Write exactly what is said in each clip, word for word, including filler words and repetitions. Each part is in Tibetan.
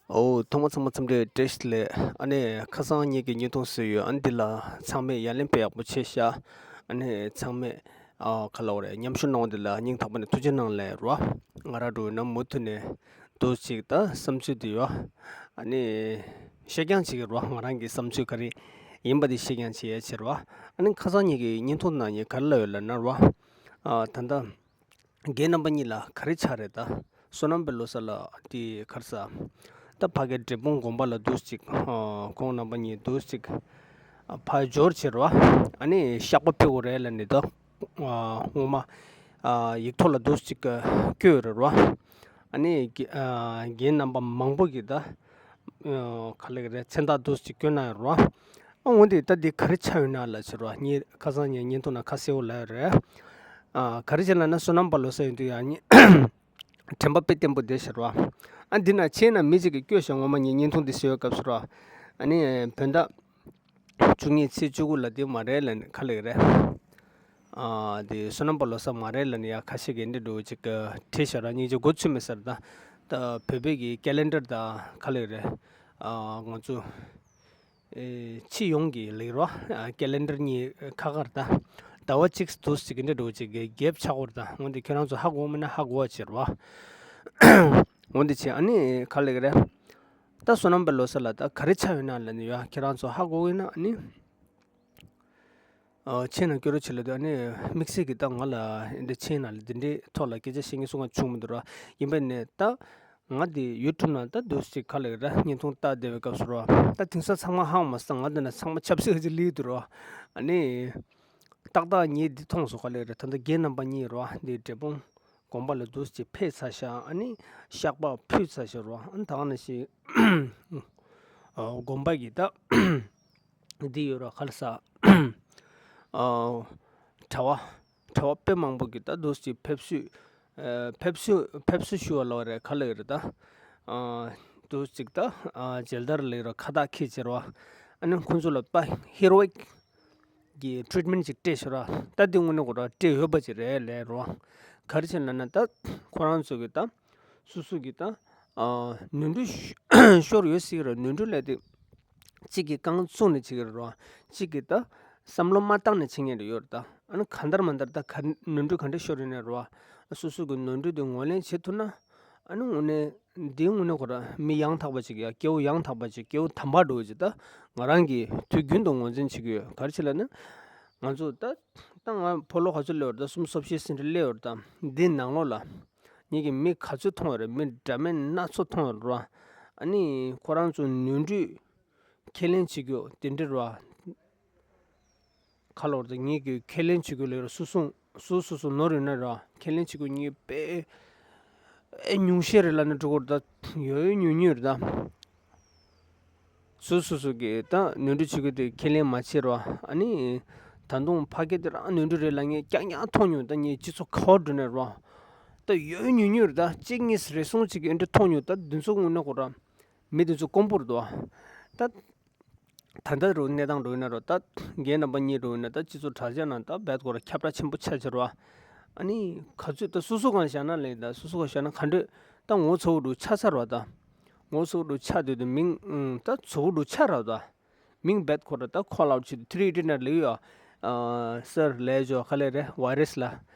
ཨོ། ཐོག་མ་ཚང་མ་འཚམས་འདྲི་བཀྲ་ཤིས་བདེ་ལེགས། ཨ་ནི་ཁ་སང་ངེད་ཀྱི་བརྙན་ཐུང་བཟོས་ཡོད། ཨ་ནི་འདི་ལ་ཚང་མས་ཡ་ལན་དཔེ་ཡག་པོ་བྱས་ཤག་ཨ་ནི་ཚང་མས་ཨ་ག་ལབ་དགོས་རེད། མཉམ་ཞུགས་གནང་བ་འདི་ལ་སྙིང་ཐག་པ་ནས་ཐུགས་རྗེ་གནང་ལབ་རོ། ང་རང་འགྲོ་ན་མུ་མཐུད་ནས་འདུག་ཅིག་ད་བསམ་ཚུལ་འདི་ཡོད། ཨ་ནི་བཤད་རྐྱང་བྱེད་ཀྱི་རོ། ང་རང་གི་བསམ་ཚུལ་ག་རེ་ཡིན་པ་འདི་བཤད་རྐྱང་བྱེད་ཡ་བྱེད་རོ། ཨ་ནི་ཁ་སང་ངེད་ཀྱི་བརྙན་ཐུང་ནང་ངས་ག་རེ་ལབ་ཡོད་ལབ་ན་རོ། ཨ་ད་ལྟ། རྒན་རྣམ་པ་གཉིས་ལ་ག་རེ་ཆགས་རེད་ད། བསོད་ནམས་དཔལ་ལོ་གསར་ལ་དེ་ག་རེ་ཟ། ད་ཕ་གི་འབྲས་སྤུངས་དགོན་པ་ལ་འདུག་ཅིག་ཁོང་རྣམ་པ་གཉིས་འདུག་ཅིག་ཕར་འབྱོར་བྱེད་རོ། ཨ་ནི་བཤགས་པ་ཕུལ་དགོས་རེད་ལབ་ནས་ད། སྔོན་མ་ཡིག་ཐོག་ལ་འདུག་ཅིག་བཀོད་རེད་རོ། ཨ་ནི་རྒན་རྣམ་པ་མང་པོ་གིས་ད། ག་ལབ་ཀྱི་རེད། མཚན་རྟགས་འདུག་ཅིག་བཀོད་གནང་ཡོད་རོ། ཨ་འོ་འདི་ད་འདི་ག་རེ་ཆགས་ཡོད་ན་ལབ་བྱེད་རོ། ངས་ཁ་སང་ངས་བརྙན་ཐུང་ནང་ཁ་གསལ་པོ་ལབ་ཡོད་རེད། ཨ་ག་རེ་བྱས་ལབ་ན་བསོད་ནམས་དཔལ་ལོ་གསར་ཡིན་དུས་ཡང་ནི་དྲན་པ་དཔེ་བརྟན་པོ་བསྡད་བྱེད་རོ། ཨ་འདི་ན་ཆེ་ན་མི་གཅིག་གིས་བཀོད་བྱས། སྔོན་མ་ངས་བརྙན་ཐུང་འདི་བཟོས་སྐབས་སུ་རོ། ཨ་ནི་བོད་ཟླ་བཅུ་གཉིས་ཚེས་བཅུ་དགུ་ལ་འདི་མ་རེད་ལབ་ནས་ག་ལབ་ཀྱི་རེད། ཨ་འདི་བསོད་ནམས་དཔལ་ལོ་གསར་མ་རེད་ལབ་ནས་ཡ་ཁ་ཤས་ཀྱིས་འདི་འདྲ་བོ་ཅིག་བྲིས་བཞག་ར། སྙིང་རྗེ། མགོ་ཚོས་མེད་ས་རེད་ད། ད་བོད་པའི་གི་ཀེ་ལེན་ཌར་དང་ག་ལབ་ཀྱི་རེད། ཨ་ང་ཚོ་ཨེ་སྤྱི་ཡོངས་ཀྱི་ལབ་ཀྱི་རོ། ཨ་ཀེ་ལེན་ཌར་གཉིས་ཁ་ཁ་རེད་ད། ཟླ་བ་གཅིག་འདུག་ཅིག་འདི་འདྲ་བོ་ཅིག་གི་གེབ་ཆགས་ཀྱི་རེད་ད། འོ་འདི་ཁྱོད་རང་ཚོ་ཧ་གོ་མིན་ན་ཧ་གོ་བ་བྱེད་རོ། འོ་འདི་བྱས། ཨ་ནི་ག་ལབ་ཀྱི་རེད། ད་བསོད་ནམས་དཔལ་ལོ་གསར་ལ་ད་ག་རེ་ཆགས་ཡོད་ན་ལབ་ནས་ཡ་ཁྱེད་རང་ཚོ་ཧ་གོ་གི་ན་ཨ་ནི། ཨ་མཆན་ནང་བཀོད་རོགས་བྱེད་ལབ་དུས། ཨ་ནི་དམིགས་བསལ་གྱིས་ད་ང་ལ་འདི་མཆན་ནང་ལ་འདི་འདྲའི་ཐོག་ལ་སྐད་ཆ་བཤད་མཁན་སུ་གང་བྱུང་མི་འདུག་ར། ཡིན་པ་ནས་ད་ང་འདི་ཡུ་ཊུབ་ནང་ད་འདུག་ཅིག་ག་ལབ་ཀྱི་རེད། བརྙན་ཐུང་ལྟ་བསྡད་པའི་སྐབས་སུ་རོ། ད་དེང་སང་ཚང་མ་ཧ་གོ་མ་སོང་། ང་འདི་ན་ཚང་མ་ཆབ་སྲིད་ཅིག་སླེབས་འདུག་རོ། ཨ་ནི་ཏག་ཏག་ངས་འདི་མཐོང་སོང་། ག་ལབ་ཀྱི་རེད། ད་ལྟ་རྒན་རྣམ་པ་གཉིས་རོ། འདི་འབྲས་སྤུངས་དགོན་པ་ལ་འདུག་ཅིག་ཕེབས་ཚར་ཤག་ཨ་ནི་བཤགས་པ་ཕུལ་ཚར་ཤག་རོ། ཨ་ནི་ད་ག་ནང་བཞིན་ཨ་དགོན་པ་གི་ད་འདི་ཡོད་ར། ག་ལབ་ས། ཨ་གྲྭ་པ་གྲྭ་པ་དཔེ་མང་པོ་གིས་ད་འདུག་ཅིག་ཕེབས་བསུ། ཨ་ཕེབས་བསུ་ཕེབས་བསུ་ཞུ་བ་ལབ་པ་རེད། ག་ལབ་ཀྱི་རེད་ད། ཨ་འདུག་ཅིག་ད་ཨ་མཇལ་དར་ལབ་ཀྱི་རོ། ཁ་བཏགས་འཁྱེར་བྱེད་རོ། ཨ་ནི་ཁོང་ཚོ་ལ་ད་ཧེ་རོ་ཡིག་གི་ཊི་རིཊ་མེན་ཊི་ཅིག་སྤྲད་ཤག་ར། ད་འདི་དངོས་གནས་ཁོ་ར་སྤྲད་ཡོད་པ་ཅིག་རེད་ལབ་རོ། ག་རེ་བྱས་ལབ་ན་ད་ཁོ་རང་ཚོ་གིས་ད་སོ་སོ་གིས་ད་ཨ་ནོར་འཁྲུལ་ཤོར་ཡོད་སྲིད་ཀྱི་རེད། ནོར་འཁྲུལ་ལབ་དེ་གཅིག་གིས་རྐང་བཙུགས་ནས་བྱེད་ཀྱི་རེད་རོ། གཅིག་གིས་ད་བསམ་བློ་མ་བཏང་ནས་བྱེད་མཁན་རེ་ཡོད་རེད་ད། ཨ་ནི་གང་ལྟར་མ་ལྟར་ད་ག་ནོར་འཁྲུལ་ག་འདྲ་ཤོར་ཡོད་ན་རོ། སོ་སོ་གི་ནོར་འཁྲུལ་དེ་ངོས་ལེན་བྱེད་ཐུབ་ན། ཨ་ནི་དངོས་གནས་འདིའི་དངོས་གནས་ཁོ་ར་མི་ཡང་དག་པ་ཅིག་ཡ། སྐྱེ་བོ་ཡང་དག་པ་ཅིག་སྐྱེ་བོ་དམ་པ་འདྲ་བོ་ཅིག་ད་ང་རང་གིས་དུས་རྒྱུན་དུ་ངོས་འཛིན་བྱེད་ཀྱི་ཡོད། ག་རེ་བྱས་ལབ་ན། ང་ཚོ་ད་ད་ང་ཕོ་ལོ་ག་ཚོད་སླེབས་ཡོད་རེད་ད། སུམ་ཅུ་སོ་བཞི་ཟིན་རེ་སླེབས་ཡོད་རེད་ད། འདི་ནང་ལོགས་ལ་ངེད་ཀྱི་མི་ག་ཚོད་མཐོང་ཡོད་རེད། མི་འདྲ་མིན་སྣ་ཚོགས་མཐོང་ཡོད་རེད་རོ། ཨ་ནི་ཁོ་རང་ཚོ་ནོར་འཁྲུལ་ཁས་ལེན་བྱེད་རྒྱུ་དེ་འདྲ་རོ། ག་ལབ་དགོས་རེད། ངེད་ཀྱིས་ཁས་ལེན་བྱེད་དགོས་ལབ་ར། སོ་སོ་སོ་སོ་ནོར་ཡོད་ན་ར་ཁས་ལེན་བྱེད་དགོས། ངས་དཔེ་ཨེ་ཉུང་ཤས་རེད་ལབ་ན་འགྲིག་གི་རེད་ད། ཡོད་ཡོད་ཉུང་ཉུང་རེད་ད། སོ་སོ་སོ་གིས་ད་ནོར་འཁྲུལ་བྱེད་དགོས་དེ་ཁས་ལེན་མ་བྱེད་ར། ཨ་ནི་ད་དུང་ཕ་གི་དེ་རང་ནོར་འཁྲུལ་རེད་ལབ་ངས་རྐྱང་རྐྱང་མཐོང་མྱོང་། ད་ངས་སྤྱི་ཚོགས་ག་པར་འགྲོ་ནས་ར། ད་ཡོད་ཡོད་ཉུང་ཉུང་རེད་ད། གཅིག་གཉིས་རེ་ཟུང་གཅིག་གིས་ཨེ་འདྲ་མཐོང་མྱོང་། ད་འདི་ཚོ་དངོས་གནས་ཁོ་ར་མི་འདི་ཚོ་དཀོན་པོ་རེད་དོ། ད་ད་ལྟ་རུ་གནས་སྟངས་རུ་ཡིན་ན་རོ། ད་རྒན་རྣམ་པ་གཉིས་རུ་ཡིན་ན་ད་སྤྱི་ཚོགས་དྲ་རྒྱ་ནང་ད་རྦད་ཁོ་ར་ཁྱབ་བསྒྲགས་ཆེན་པོ་ཆགས་ཀྱི་རོ། ཨ་ནི་ག་ཚོད་ད་སོ་སོ་གང་བཞག་ན་ལེགས། ད་སོ་སོ་གང་བཞག་ན་ག་འདྲ་ད་ངོ་ཚ་པོ་རུ་ཆགས་ཚར་བ་ད། ངོ་ཚ་པོ་རུ་ཆགས་དུས་དུ་མིང་ད་ཚ་པོ་རུ་ཆགས་ར་ད། མིང་རྦད་ཁོ་ར་ད་ཁོ་ལ་ཅིག་ཐི་རི་ཨེ་ཊི་ནར་ལེགས་ཡོད། ཨ་སར་ལས་ཇོ་ག་ལེ་རེད། ཝའི་རས་ལ་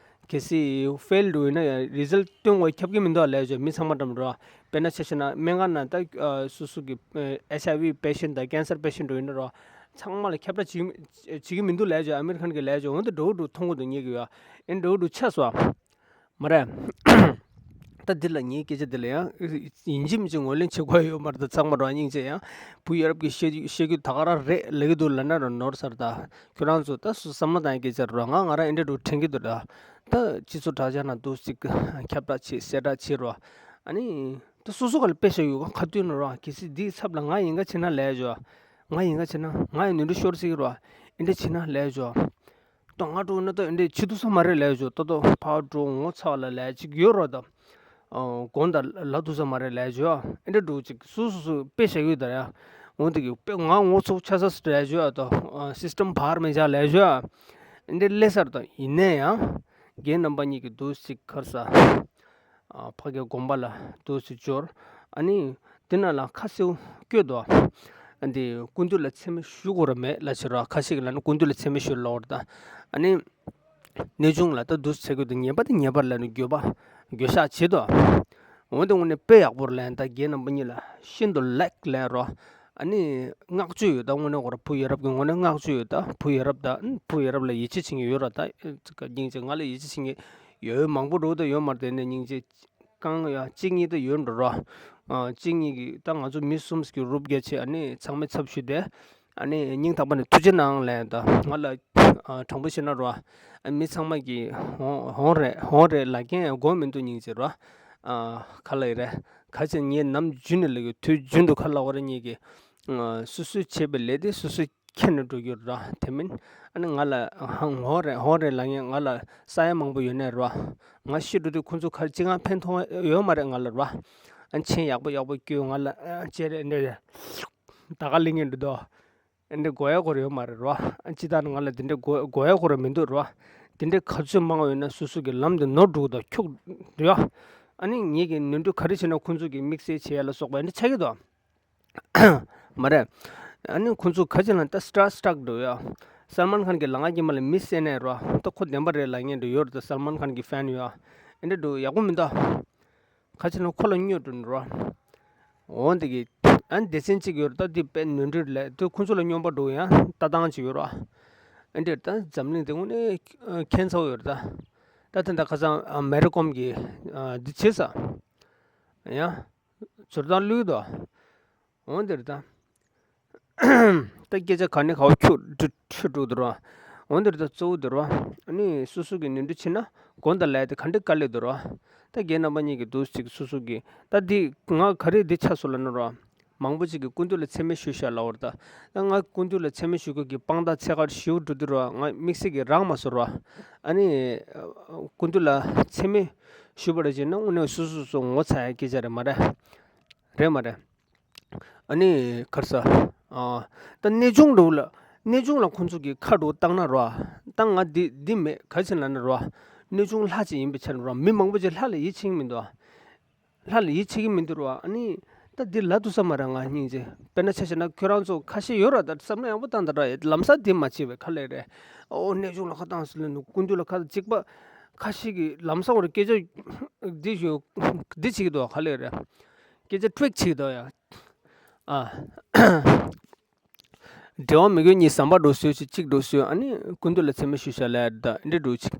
གལ་སྲིད་ཕེལ་འགྲོ་ཡིན་ན་ཡང་རི་ཛལ་སྟོན་དགོས་ཁྱབ་ཀྱི་མི་འདུག་ལས་ཇོ། མི་ཚང་མ་འགྲམ་རོ། དཔེར་ན་ཆ་བཞག་ན་སྨན་ཁང་ནང་ད་སོ་སོ་གི་ཨེཆ་ཨའི་ཝི་པེ་ཤེན་དང་ཀེན་སར་པེ་ཤེན་འགྲོ་ཡིན་ན་རོ། ཚང་མ་ལ་ཁྱབ་བསྒྲགས་བྱེད་བྱེད་ཀྱི་མི་འདུག་ལས་ཇོ། ཨ་མེ་རི་ཁན་གི་ལས་ཇོ་འོན་ཏེ་འགྲོ་འགྲོ་མཐོང་གི་འདུག་ཉེ་གི་ཡོད། ཨེ་འགྲོ་འགྲོ་ཆགས་སོ། མ་རེད། ད་འདི་ལ་ངའི་སྐད་ཆ་འདི་ལ་ཡང་ཡིན་གཅིག་མིན་གཅིག་ངོས་ལེན་བྱེད་དགོས་ཡོད་མ་རེད། ད་ཚང་མ་རང་སྙིང་རྗེ་ཡང་བུ་ཡ་རབས་ཀྱི་བཤད་བཤད་རྒྱུ་ད་ག་རང་རེད་ལབ་ཀྱི་འདུག་ལབ་ན་རང་ནོར་ས་རེད། ད་ཁྱོད་རང་ཚོ་ད་སུ་བསམ་བློ་བཏང་ཡ་སྐད་ཆ་རེད། ང་ང་རང་ཨེ་འདྲ་འདྲ་དྲན་གྱི་འདུག་ད་ད་སྤྱི་ཚོགས་དྲ་རྒྱ་ནང་འདུག་ཅིག་ཁྱབ་བསྒྲགས་བྱེད་གསལ་བསྒྲགས་བྱེད་རོགས། ཨ་ནི་ད་སོ་སོ་ག་ལ་དཔེ་བཞག་ཡོད་ག་ཁ་ཐུག་ན་རོགས། གལ་སྲིད་འདིའི་ཚབ་ལ་ང་ཡིན་ག་བྱེད་ན་ལས་ཇོ། ང་ཡིན་ག་བྱེད་ན་ང་ཡི་ནོར་འཁྲུལ་ཤོར་སྲིད་ཀྱི་རོགས། ཨེ་འདྲ་བྱེད་ན་ལས་ཇོ། ཏོ་ང་འགྲོ་ན་ཏོ་འདི་བྱེད་ཐུབ་ས་མ་རེད་ལས་ཇོ། ཏོ་ཏོ་ཕར་འགྲོ་ངོ་ཚ་བ་ལ་ལས་ཅིག་ཡོད་རོགས་ཏོ། དགོངས་དག་ལབ་ཐུབ་ས་མ་རེད་ལས་ཇོ། ཨེ་འདྲ་འགྲོ་ཅིག་སུ་སུ་སུ་དཔེ་བཞག་ཡོད་ད་ཡ། འོ་འདི་གི་དཔེ་ང་ངོ་ཚ་ཆ་ས་ལས་ཇོ་ཏོ། སིས་ཊམ་བར་མི་བྱ་ལས་ཇོ། ཨེ་འདྲ་ལས་སར་ཏོ་ཡིན་ནས་ཡང་རྒན་རྣམ་པ་གཉིས་ཀྱི་འདུག་ཅིག་ཁར་ས། ཕ་གི་དགོན་པ་ལ་འདུག་སེ་འབྱོར། ཨ་ནི་ དེ་ནང་ལ་ཁ་གསལ་བོ་བཀོད་འདུག་ཨ་འདི་སྐུ་མདུན་ལ་མཚན་སྨད་ཞུ་དགོས་ར་མེད་ལབ་བྱས་ར། ཁ་ཤས་ཀྱིས་ལབ་ན་སྐུ་མདུན་ལ་མཚན་སྨད་ཞུ་ལབ་པ་རེད་ད། ཨ་ནི་གནས་ཆུང་ལ་ད་འདུག་སེ་བྱེད་དགོས་འདུག་ངེས་པ་དེ་ངེས་པར་ལབ་ནས་འགྱོད་པ་འགྱོད་བཤགས་བྱེད་དོ། འོན་ཏེ་དངོས་གནས་དཔེ་ཡག་པོ་རེད་ལབ་ཡིན། ད་རྒན་རྣམ་པ་གཉིས་ལ་ཤིན་ཏུ་ལེགས་ལབ་རོ། ཨ་ནི་བསྔགས་བརྗོད་ཡོད། ད་དངོས་གནས་ཁོ་ར་བུ་ཡ་རབས་ཀྱི་ངོས་ནས་བསྔགས་བརྗོད་ཡོད། ད་བུ་ཡ་རབས་ད་བུ་ཡ་རབས་ལ་ཡིད་ཆེས་བྱེད་མཁན་ཡོད་ར། ད་སྙིང་རྗེ། ང་ལ་ཡིད་ཆེས་བྱེད་མཁན་ཡོད་མང་པོ་འགྲོ་ད་ཡོད་མ་རེད། དེ་ནས་སྙིང་རྗེ་རྐང་ཡ་གཅིག་གཉིས་ད་ཡོད་འགྲོ་ར། ཨ་གཅིག་གཉིས་ཀྱིས་ད་ང་ཚོ་མི་གསུམ་གྱིས་རུབ་རྒྱག་བྱས། ཨ་ནི་ཚང་མའི་ཚབ་ཞུས་ཏེ། ཨ་ནི་སྙིང་ཐག་པ་ནས་ཐུགས་རྗེ་གནང་ལབ་ཡིན། ད་ང་ལ་ཨ་དྲང་པོ་བཤད་ན་ར། ཨ་མི་ཚང་མ་གིས་ཧོན་ཧོན་རེད་ཧོན་རེད་ལབ་མཁན་དགོས་མི་འདུག་སྙིང་རྗེ་ར། ཨ་ག་ལབ་ཡིན་རེད། ག་ཚོད་ངས་ནམ་རྒྱུན་ནས་ལབ་ཀྱི། དུས་རྒྱུན་དུ་ག་ལབ་དགོས་རེད། ངེད་ཀྱིས་ཨ་སོ་སོས་བྱས་པའི་ལས་དེ་སོ་སོས་འཁྱེར་ནས་འགྲོ་རྒྱུ་ར། དེ་མིན་ཨ་ནི་ང་ལ་ཧོན་རེད་ཧོན་རེད་ལབ་མཁན། ང་ལ་ས་ཡ་མང་པོ་ཡོད་ནའི་ར། ང་ཤི་འགྲོ་དུས་ཁོང་ཚོ་ག་རེ་གཅིག་ཀྱང་ཕན་ཐོགས་ཡོད་མ་རེད་ང་ལ་ར། ཨ་མཆན་ཡག་པོ་ཡག་པོ་བསྐྱོན། ང་ལ་ཨ་ཅེ་རེད་འདྲ་རེད། ད་ག་ལེན་མཁན་འདུག་དོ། འདི་འདྲ་དགོས་ཡ་དགོས་རེད་ཡོད་མ་རེད་རོ། ཨ་ཅི་ལྟར་ང་ལ་འདི་འདྲ་དགོས་དགོས་ཡ་དགོས་རེད་མི་འདུག་རོ། འདི་འདྲ་ག་ཚོད་མང་བ་ཡོད་ན་སོ་སོ་གི་ལམ་དུ་ནོར་འགྲོ་གི་འདུག་འཁྱུག་འགྲོ་ཡ། ཨ་ནི་ངེད་ཀྱིས་ནོར་འཁྲུལ་ག་རེ་བྱས་ན་ཁོང་ཚོ་གིས་དམིགས་བསལ་བྱེད་ཡ་ལ་སོགས་པ་འདི་འདྲ་ཆགས་ཀྱི་འདུག་མ་རེད། ཨ་ནི་ཁོང་ཚོ་ག་ཅི་ལ་ད་སི་ཊར་སི་ཊག་འགྲོ་ཡ། སལ་མན་ཁཱན་གྱི་ལ་ང་གྱི་མ་ལ་མི་བསད་ནས་རོ། ད་ཁོ་བདེན་པ་རེད་ལབ་མཁན་འདྲ་ཡོད་རེད། ད་སལ་མན་ཁཱན་གྱི་ཕན་ཡོད་ཨ། འདི་འདྲ་འགྲོ་ཡག་པོ་མི་འདུག་ག་ཅི་ན་ཁོ་ལ་སྨྱོ་འགྲོ་ནི་རོ། འོ་འདི་གི་ཨ་སྡེ་ཚན་གཅིག་ཡོད་རེད། ད་འདི་དཔེ་ནོར་འཁྲུལ་ལས་དུ་ཁོ་ཚོ་ལ་སྨྱོན་པ་འགྲོ་ཡང་ལྟ་སྟངས་གཅིག་ཡོད་རོ། ཨ་འདིར་ད་འཛམ་གླིང་འདི་དངོས་གནས་ཁྱད་མཚར་ཡོད་རེད་ད། ད་ད་ད་ཁ་སང་ཨ་མེ་རི་ཀོམ་གི་ཨ་འདི་བྱེད་ས་ཡང་ཚུར་ད་བླུགས་དོ། འོ་འདིར་ད། ད་སྐད་ཆ་ག་ནས་ག་བ་ཁྱུག་འགྲོ་འགྲོ་འགྲོ་འདུག་ར། འོ་འདིར་ད་གཙོ་བོ་འདིར་བ། ཨ་ནི་སོ་སོ་གི་ནོར་འཁྲུལ་ཕྱིན་ན་དགོངས་དག་ལབ་དེ་ག་འདྲ་དཀའ་ལས་འདུག་ར། ད་རྒན་རྣམ་པ་གཉིས་ཀྱི་འདུག་ཅིག་སོ་སོ་གི་ད་འདི་ང་ག་རེ་འདི་ཆགས་སོང་ལབ་ན་ར། མང་པོ་ཅིག་གིས་སྐུ་མདུན་ལ་མཚན་སྨད་ཞུས་ཤག་ལབ་པ་རེད་ད། ད་ང་སྐུ་མདུན་ལ་མཚན་སྨད་ཞུ་དགོས་ཀྱི་དཔང་རྟགས་ཚད་ག་རེ་ཞིག་འགྲོ་འདུག་ར། ང་དམིགས་བསལ་གྱི་རག་མ་སོང་ར། ཨ་ནི་སྐུ་མདུན་ལ་མཚན་སྨད་ཞུ་བ་རེད་ཅེ་ན་དངོས་གནས་སོ་སོ་སོ་ངོ་ཚ་ཡ་སྐད་ཆ་རེད་མ་རེད། རེད་མ་རེད། ཨ་ནི་ག་རེ་ཟ། ཨ་ད་གནས་ཆུང་འདྲ་བོ་ལ། གནས་ཆུང་ལ་ཁོང་ཚོ་གིས་ཁ་འདྲ་བོ་བཏང་ན་རོ། ད་ང་འདི་འདི་མེད་ག་ཅི་ལབ་ན་རོ། གནས་ཆུང་ལྷ་ཅིག་ཡིན་པའི་ཆ་ནས་རོ། མི་མང་པོ་ཅིག་ལྷ་ལ་ཡིད་ཆེས་ཀྱི་མི་འདུག་ལྷ་ལ་ཡིད་ཆེས་ཀྱི་མི་འདུག་རོ། ཨ་ནི་ད་འདི་ལབ་ཐུབ་ས་མ་རེད་ང་སྙིང་རྗེ། དཔེར་ན་ཆ་བཞག་ན་ཁྱོད་རང་ཚོ་ཁ་ཤས་ཡོད་ར། ད་བསམ་བློ་ཡག་པོ་བཏང་ད་ར། ལམ་སང་འདི་མ་བྱེད་པའི་ཁ་ལས་རེད། ཨོ་གནས་ཆུང་ལ་ཁ་བཏང་ཟེར་ལབ་ནས་སྐུ་མདུན་ལ་ཁ་གཅིག་པ། ཁ་ཤས་ཀྱིས་ལམ་སང་བར་སྐད་ཆ་འདི་ཞུ་འདི་བྱེད་ཀྱི་འདུག་ག་ལས་རེད། སྐད་ཆ་ཊི་རིག་བྱེད་ཀྱི་འདུག་ཡ། ཨ། འབྲེལ་བ་མི་དགོས་གཉིས་ཟམ་པ་འགྲོ་སྲོལ་ཅིག་གཅིག་འགྲོ་སྲོལ། ཨ་ནི་སྐུ་མདུན་ལ་མཚན་སྨད་ཞུ་ཤག་ལབ་ད་འདི་འགྲོ་ཅིག་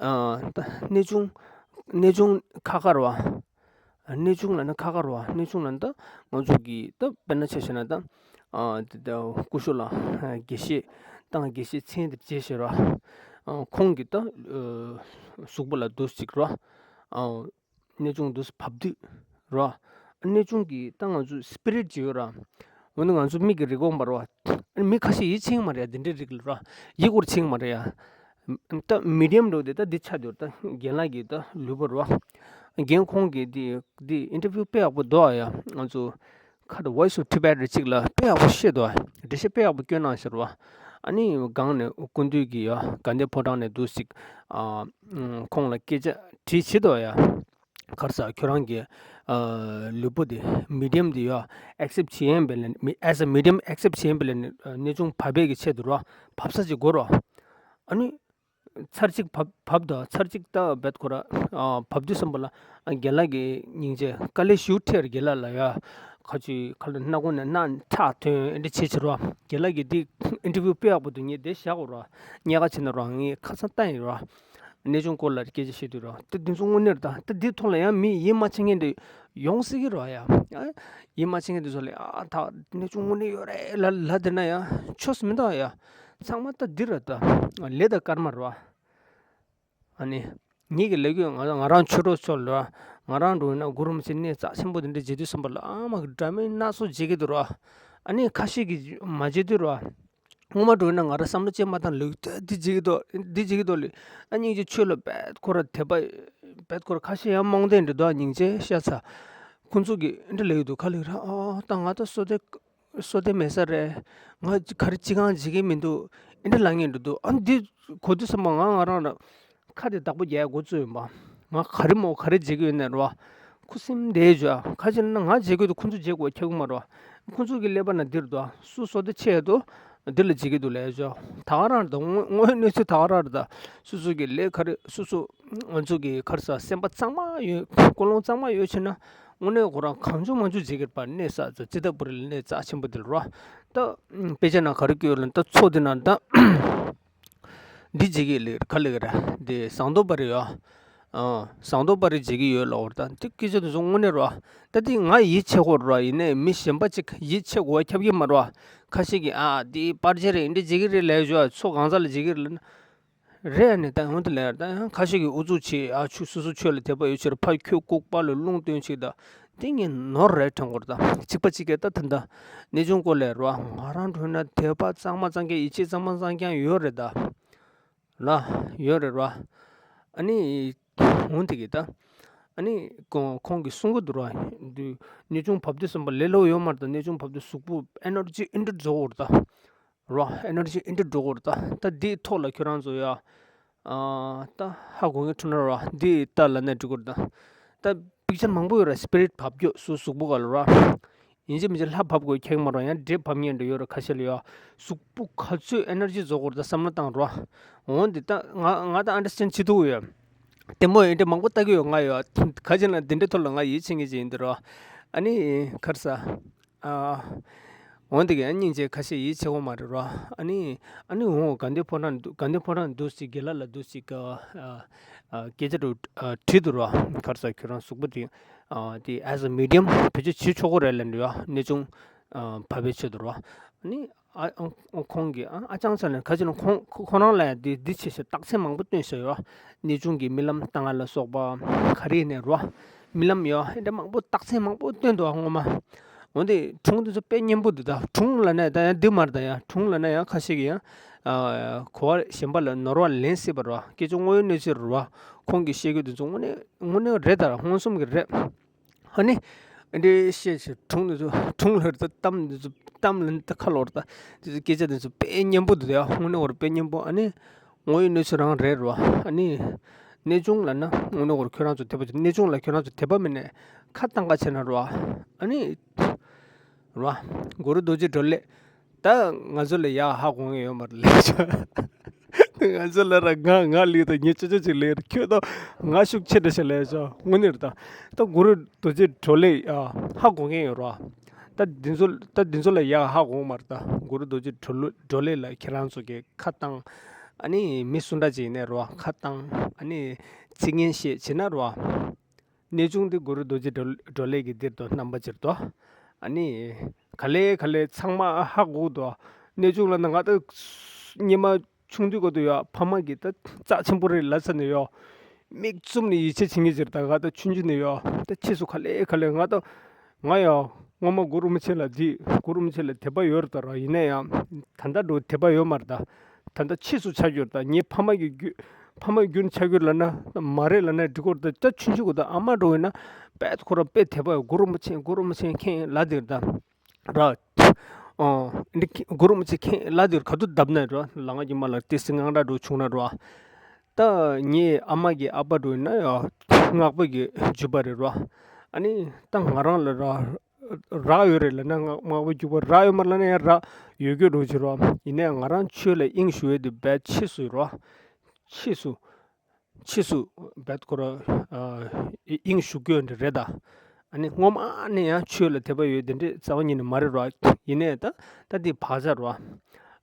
ཨ་ད་གནས་ཆུང་གནས་ཆུང་ཁ་ཁ་རེད་བ། གནས་ཆུང་ལབ་ན་ཁ་ཁ་རེད་བ། གནས་ཆུང་ལབ་ན་ད་ང་ཚོ་གི་ད་དཔེར་ན་ཆ་བཞག་ན་ད་ཨ་དེ་ད་སྐུ་ཞབས་ལ་དགེ་བཤེས་ད་དགེ་བཤེས་མཚན་དེ་བརྗེས་ཤེས་རེད་བ། ཁོང་གི་ད་གཟུགས་པོ་ལ་འདུག་ཅིག་རེད་བ། གནས་ཆུང་འདུག་བབས་དུས་རོ། གནས་ཆུང་གི་ད་ང་ཚོ་སི་པི་རིཊ་ཅིག་ཡོད་ར། འོ་ན་ང་ཚོ་མིག་གི་རིག་གོང་འབར་བ། མི་ཁ་ཤས་ཡིད་ཆེས་མ་རེད་ཡ། འདི་འདྲའི་རིགས་ལ་རོ། ཡིད་སྐྱོ་ཆེས་མ་རེད་ཡ། ད་མི་ཌི་ཡམ་འགྲོ་དེ་ད་འདི་ཆགས་འདུག་ད་རྒན་ལགས་ཀྱི་ད་ལུས་པོ་རོ། རྒན་ཁོང་གི་འདི་འདི་ཨིན་ཊར་བིའུ་དཔེ་ཡག་པོ་འདུག་ཨ་ཡ། ང་ཚོ་ཁ་ད་Voice of Tibet རེ་གཅིག་ལ་དཔེ་ཡག་པོ་བཤད་འདུག་འགྲེལ་བཤད་དཔེ་ཡག་པོ་སྐྱོན་གནང་ཤག་རོ། ཨ་ནི་སྒང་ནས་སྐུ་མདུན་གྱི་ཡ་དགའ་ལྡན་ཕོ་བྲང་ནས་འདུག་ཅིག་ཨ་ཁོང་ལ་སྐད་ཆ་དྲིས་བྱེད་དོ་ཡ། ག་རེ་ཟ། ཁྱོད་རང་གི་ཨ་ལུས་པོ་དེ་མི་ཌི་ཡམ་དེ་ཡ་ཨེག་སེབ་བྱེད་ཡན་པས་ལས་མི་as a medium accept བྱེད་ཡན་པས་ལས་གནས་ཆུང་བབས་པའི་གི་ཆེད་དུ་རོ། བབས་ས་ཅིག་དགོས་རོ། ཨ་ནི། ཚར་གཅིག་བབས་བབས་དང་ཚར་གཅིག་ད་བེད་ཁོ་ར་ཨ་བབས་དུས་ཙམ་པ་ལ་ཨ་རྒན་ལགས་ཀྱི་སྙིང་རྗེ་དཀའ་ལས་ཞེ་པོ་འཕྲད་རྒན་ལགས་ལ་ཡ། ཁ་ཅིག་ཁ་ལ་སྣ་ཁུང་ནས་སྣ་ཁྲག་ཐོན་འདི་བྱེད་ཕྱིར་རོ། རྒན་ལགས་ཀྱི་འདི་ཨིན་ཊར་བིའུ་དཔེ་ཡག་པོ་འདུག་ངས་འདི་བཞག་གོ་རོ། ཉལ་ཁ་ཕྱིན་ན་རོ་ངས་ཁ་སང་བལྟས་ཡིན་རོ། གནས་ཆུང་སྐོར་ལ་སྐད་ཆ་བཤད་དུས་རོ། ད་འདི་ཚོ་དངོས་གནས་རེད་ད། ད་འདི་ཐོག་ལ་ཡང་མི་ཡིད་མ་ཆེས་མཁན་འདི་ཡོང་སྲིད་ཀྱི་རོ་ཡ། ཡིད་མ་ཆེས་མཁན་འདི་ཚོ་ལ་ཨ་ད་གནས་ཆུང་དངོས་གནས་ཡོད་རེད་ལ་ལ་དེ་ན་ཡ་ཆོས་མི་འདུག་ཡ། ཚང་མ་ད་འདི་རེད་ད། ལས་དང་སྐར་མ་རེད་བ། ཨ་ནི། ངེད་ཀྱི་ལས་ཀྱི་ང་ང་རང་ཆོས་གྲོགས་ཚོ་ལ་ང་རང་འགྲོ་ན་གུ་རུ་རིན་པོ་ཆེ་གནས་རྩ་ཆེན་པོ་དེ་འདྲ་མཇལ་དུས་ཙམ་པ་ལ་ཨ་མ་གི་འདྲ་མིན་སྣ་ཚོགས་མཇལ་གྱི་འདུག་ར། ཨ་ནི་ཁ་ཤས་ཀྱིས་མ་མཇལ་དུས་ར། སྔོན་མ་འགྲོ་ན་ང་རང་བསམ་བློ་ཅན་མ་བཏང་ལུགས་འདི་མཇལ་གྱི་འདུག་འདི་མཇལ་གྱི་འདུག་ལ། ཨ་སྙིང་རྗེ་ཆོས་ལ་རྦད་ཁོ་ར་དད་པ་རྦད་ཁོ་ར་ཁ་ཤས་ཡང་རྨོངས་དད་འདྲ་འདུག་སྙིང་རྗེ་ཤ་ཚ། ཁོང་ཚོ་གིས་འདི་ལབ་ཀྱི་འདུག་ག་ལབ་ར་ཨ་ད་ང་ད་བསོད་བདེ། བསོད་བདེ་མེད་ས་རེད། ང་ག་རེ་ཅི་གང་བྱེད་ཀྱི་མི་འདུག་ཨེ་འདྲ་ལབ་མཁན་འདྲ་འདུག་ཨ་འདི་གོ་དུས་ཙམ་པ་ང་ང་རང་ལ་ཁ་དེ་བདག་པོ་རྒྱག་ཡ་འགོ་བཙུགས་ཡིན་པ། ང་ག་རེ་མོ་ག་རེ་བྱེད་ཀྱི་ཡོད་ནས་རོ། ཁུ་སིམ་བསྡད་བྱས། ཁ་ཅིག་ན་ང་བརྗེད་ཀྱི་འདུག་ཁོ་ཚོ་བརྗེད་དགོས་ཁྱབ་ཀྱི་མ་རེད། ཁོ་ཚོ་གི་ཀླད་པ་ན་འདིར་འདུག་སུ་བསོད་བདེ་ཆེ་འདུག་འདི་ལ་བརྗེད་ཀྱི་འདུག་ལབ་བྱས། ད་ག་རང་རེད་ད། དངོས་དངོས་ཡོད་གནས་ཚུལ་ད་ག་རང་རེད་ད། སོ་སོ་གི་ལས་ཀ་རེད། སོ་སོ་ང་ཚོ་གི་ག་རེ་ཟེར། སེམས་པ་གཙང་མ་ཡོད། ཀུན་སློང་གཙང་མ་ཡོད་བྱས་ན་དངོས་གནས་ཁོ་རང་གང་བྱུང་མང་བྱུང་བརྗེད་ཀྱི་རེད་པ། གནས་ས་ཙི་ཏི་པུ་རི་ལ་གནས་རྩ་ཆེན་པོ་འདི་ལ་རེད། ད་དཔེ་ཆ་ནང་ག་རེ་བཀོད་ལབ་ན། ད་མཚོ་འདི་ནང་ད་འདི་བརྗེད་ཀྱི་ལེ་ག་ལེ་ག་རེད། འདི་ཟངས་མདོག་དཔལ་རི་ཡ། ཨ། ཟངས་མདོག་དཔལ་རི་བརྗེད་ཀྱི་ཡོད་ལབ་པ་རེད་ད། འདི་སྐད་ཆ་འདི་ཚོ་དངོས་གནས་རེད་པ། ད་འདི་ང་ཡིད་ཆེས་དགོས་རེད་པ། ཡིན་ནའི་མི་གཞན་པ་ཅིག་ཡིད་ཆེས་དགོས་ཁྱབ་ཀྱི་མ་རེད་པ། ཁ་ཤས་ཀྱིས་ཨ་འདི་པར་ཆས་རེད། འདི་བརྗེད་ཀྱི་རེད་ལབ་བྱས། མཚོ་གང་ས་ལ་བརྗེད་ཀྱི་རེད་ལབ་ན། རེད་ཨ་ནི། ད་འོན་ཏེ་ལས་ད་ཡང་ཁ་ཤས་ཀྱིས་ཨུ་ཚུགས་བྱེད། ཨ་ཆུ་སོ་སོ་ཆོས་ལ་དད་པ་ཡོད་ཕྱིར་ཕར་ཁྱོད་ལྐུགས་པ་ལ་རླུང་བཏོན་ཅིག་ད། འདི་ངས་ནོར་རེད་དྲན་གྱི་རེད་ད། གཅིག་པ་གཅིག་གིས་ད་ད་ལྟ་གནས་ཆུང་སྐོར་ལ་རེད་པ། ང་རང་འགྲོ་ན་དད་པ་གཙང་མ་གཙང་རྐྱང་། ཡིད་ཆེས་གཙང་མ་གཙང་རྐྱང་ཡོད་རེད་ད། ལ་ཡོད་རེད་པ། ཨ་ནི་འོན་ཏེ་གི་ད། ཨ་ནི་ཁོང་ཁོང་གིས་གསུང་གི་འདུག་ར། འདི་གནས་ཆུང་བབས་དུས་ཙམ་པ་ལས་སླ་པོ་ཡོད་མ་རེད་ད། གནས་ཆུང་བབས་དུས་གཟུགས་པོ་ཨེ་ནར་ཇི་ཨིན་དྲི་རྫོགས་ཀྱི་རེད་ད། ར། ཨེ་ནར་ཇི་ཨིན་དྲི་འགྲོ་གི་རེད་ད། ད་འདིའི་ཐོག་ལ་ཁྱོད་རང་ཚོ་ཡ། ཨ། ད་ཧ་གོ་མཁན་འཁྲུལ་ན་ར། འདི་ལྟ་ལབ་ན་འགྲིག་གི་རེད་ད། ད་པིག་ཅར་མང་པོ་ཡོད་ར། སི་པི་རིཊ་བབས་རྒྱུ་སོ་གཟུགས་པོ་སྒང་ལ་ར། ཡིན་གཅིག་མིན་གཅིག་ལྷ་བབས་དགོས་ཁྱད་མ་ར། ཡང་འདྲེ་བབས་མཁན་འདྲ་ཡོད་ར། ཁ་ཤས་ལ་ཡ། གཟུགས་པོ་ག་ཚོད་ཨེ་ནར་ཇི་རྫོགས་གི་རེད་ད་བསམ་བློ་བཏང་ར། འོན་ཏེ་ད་ང་ང་ད་ཨན་ཌར་སི་ཊེན་ཌི་བྱེད་ཐུབ་ཡོད། ལྟད་མོ་ཡིན་འདྲ་མང་པོ་ལྟ་གི་ཡོད་ང་ཡ། ག་ཅི་ན་འདི་འདྲའི་ཐོག་ལ་ང་ཡིད་ཆེས་མཁན་ཅིག་ཡིན་འདི་ར། ཨ་ནི་ག་རེ་ཟེར། ཨ། འོན་ཏེ་གི་ཨ་སྙིང་རྗེ་ཁ་ཤས་ཡིད་ཆེས་ཀྱི་མ་རེད་ར། ཨ་ནི། ཨ་ནི་འོ་དགའ་ལྡན་ཕོ་བྲང་དུ། དགའ་ལྡན་ཕོ་བྲང་དུ་ཅིག་དགེ་ལགས་ལ་དུ་ཅིག་ཨ། ཨ། སྐད་ཆ་དུ་ཨ་དྲིས་འདུག་ར། ག་རེ་ཟེར། ཁྱོད་རང་གཟུགས་པོ་དེ་ཨ་དེ་as a medium བེད་སྤྱོད་བྱེད་ཆོག་གི་རེད་ལབ་འདུག་ཡ། གནས་ཆུང་ཨ་བབས་པའི་ཆེད་དུ་ར། ཨ་ནི། ཨ། ཨ། ཁོང་གིས་ཨ། ཨ་ཅང་ཙ་ནས་ག་ཅི་ན་ཁོང་ཁོ་ཁོ་རང་ལ་ཡང་འདི་འདི་བྱས་ཤག་རྟགས་མཚན་མང་པོ་སྟོན་ཤག་ཡོད། གནས་ཆུང་གི་རྨི་ལམ་ལྟ་ང་ལ་སོགས་པ་ག་རེ་ནས་རོ། རྨི་ལམ་ཡོད་ཨེ་འདྲ་མང་པོ་རྟགས་མཚན་མང་པོ་སྟོན་འདུག་ཨ་སྔོན་མ། འོན་ཏེ་སྒྲུང་འདི་ཚོ་དཔེ་སྙན་པོ་འདུག་ད་སྒྲུང་ལབ་ན་ད་ཡང་འདི་མ་རེད། ད་ཡང་སྒྲུང་ལབ་ན་ཡང་ཁ་ཤས་ཀྱིས་ཡང་ཨ། གོ་བ་གཞན་པ་ལ་ནོར་བ་ལེན་སྲིད་པ་རོ། སྐད་ཆ་དངོས་ཡོད་གནས་ཚུལ་རོ། ཁོང་གིས་བཤད་རྒྱུ་འདི་ཚོ་དངོས་གནས་དངོས་གནས་རེད། ད་མངོན་སུམ་གྱི་རེད། ཨ་ནི། འདི་བཤད་བྱས་སྒྲུང་འདི་ཚོ་སྒྲུང་ལ་རེད་ད། གཏམ་འདི་ཚོ་གཏམ་ལ་ནི་ད་ཁ་ལོ་རེད་ད། འདི་ཚོ་སྐད་ཆ་འདི་ཚོ་དཔེ་སྙན་པོ་འདུག་ཡ། དངོས་གནས་ཁོ་རང་དཔེ་སྙན་པོ། ཨ་ནི་དངོས་ཡོད་གནས་ཚུལ་རང་རེད་རོ། ཨ་ནི་གནས་ཆུང་ལབ་ན་དངོས་གནས་ཁོ་རང་ཁྱོད་རང་ཚོ་དད་པ་བྱེད། གནས་ཆུང་ལ་ཁྱོད་རང་ཚོ་དད་པ་མེད་ནས་ཁ་བཏང་ག་བྱས་ན་རོ། ཨ་ནི་རོ། གུ་རུ་རྡོ་རྗེ་གྲོ་ལོད། ད་ང་ཚོ་ལ་ཡག་ཧ་གོ་མཁན་ཡོད་མ་རེད་ལབ་ཆོག་ང་ཚོ་ལ་ར་ང་ང་ལི་དང་ངའི་ཅོ་ཅོ་ཅིག་ལས་ར། ཁྱོད་དང་ང་ཤུགས་ཆེ་འདྲ་ཞིག་ལས་ཆོག་དངོས་གནས་རེད་ད། ད་གུ་རུ་རྡོ་རྗེ་གྲོ་ལོད་ཨ་ཧ་གོ་མཁན་ཡོད་རོ། ད་འདི་ཚོ་ད་འདི་ཚོ་ལ་ཡག་ཧ་གོ་མ་རེད་ད། གུ་རུ་རྡོ་རྗེ་གྲོ་ལོད་གྲོ་ལོད་ལ་ཁྱེད་རང་ཚོ་གི་ཁ་བཏང་། ཨ་ནི་མི་སུ་འདྲ་ཅིག་ཡིན་ནའི་རོ་ཁ་བཏང་། ཨ་ནི་ཚིག་ངན་བཤད་བྱེད་ན་རོ། གནས་ཆུང་འདི་གུ་རུ་རྡོ་རྗེ་གྲོ་ལོད་ཀྱི་འདིར་དུ་རྣམ་པ་ཅིག་ཏོ། ཨ་ནི། ག་ལེ་ག་ལེ་ཚང་མ་ཧ་གོ་འདུག་གནས་ཆུང་ལབ་ན་ང་ད་སྔོན་མ་ཆུང་དུས་སྐབས་དུ་ཡ་ཕ་མ་གིས་ད་རྩ་ཆེན་པོ་རེད་ལབ་ས་ནས་ཡ། མིག་བཙུམ་ནས་ཡིད་ཆེས་བྱེད་མཁན་ཅིག་རེད། ད་ང་ད་ཆུང་ཆུང་ནས་ཡ། ད་ཕྱིས་སུ་ག་ལེ་ག་ལེ་ང་ད། ང་ཡ། སྔོན་མ་གུ་རུ་རིན་པོ་ཆེ་ལ་འདི་གུ་རུ་རིན་པོ་ཆེ་ལ་དད་པ་ཡོད་རེད་ད་ར། ཡིན་ན་ཡང་ད་ལྟ་འགྲོ་དད་པ་ཡོད་མ་རེད་ད། ད་ལྟ་ཕྱིས་སུ་ཆགས་ཡོད་རེད་ད། ངའི་ཕ་མ་གི་རྒྱུད་ཕ་མ་རྒྱུན་ཆགས་ཡོད་ལབ་ན་མ་རེད་ལབ་ན་འགྲིག་གི་རེད་ད། ད་ཆུང་ཆུང་གི་ད་ཨ་མ་འགྲོ་ཡིན་ན་དཔེ་ཁོ་རང་དཔེ་དད་པ་ཡོད། གུ་རུ་རིན་པོ་ཆེ་གུ་རུ་རིན་པོ་ཆེ་མཁྱེན་ལབ་དེ་རེད་ད་ར། ཨོ། འདི་གུ་རུ་རིན་པོ་ཆེ་མཁྱེན་ལབ་དེ་རེད། ག་དུས་བརྡབ་ན་ར་ལ་ང་གི་མ་ལ་ཏི་སི་ངང་ར་འགྲོ་བྱུང་ན་ར། ད་ངའི་ཨ་མ་གི་ཨ་ཕ་འགྲོ་ཡིན་ན་ཡ་སྔགས་པ་གི་རྒྱུད་པ་རེད་ར། ཨ་ནི་ད་ང་རང་ལ་ར་རག་ཡོད་རེད་ལབ་ན་སྔགས་སྔགས་པ་རྒྱུད་པ་རག་ཡོད་མ་རེད་ལབ་ན་ཡང་རག་ཡོད་རྒྱུ་འགྲོ་ཆེ་ར། ཡིན་ན་ཡང་ང་རང་ཆོས་ལ་དབྱིངས་ཞུགས་ཡོད་དེ་རྦད་ཕྱིས་སུ་ར། ཕྱིས་སུ། ཕྱིས་སུ་རྦད་ཁོ་ར་ཨ་དབྱིངས་ཞུགས་རྒྱུ་འདི་རེད་ད། ཨ་ནི་སྔོན་མ་ནས་ཡང་ཆོས་ལ་དད་པ་ཡོད་དེ་འདྲའི་རྩ་བ་ཉིད་ནས་མ་རེད་ར། ཡིན་ནའི་ད་ད་འདི་བག་ཆགས་ར།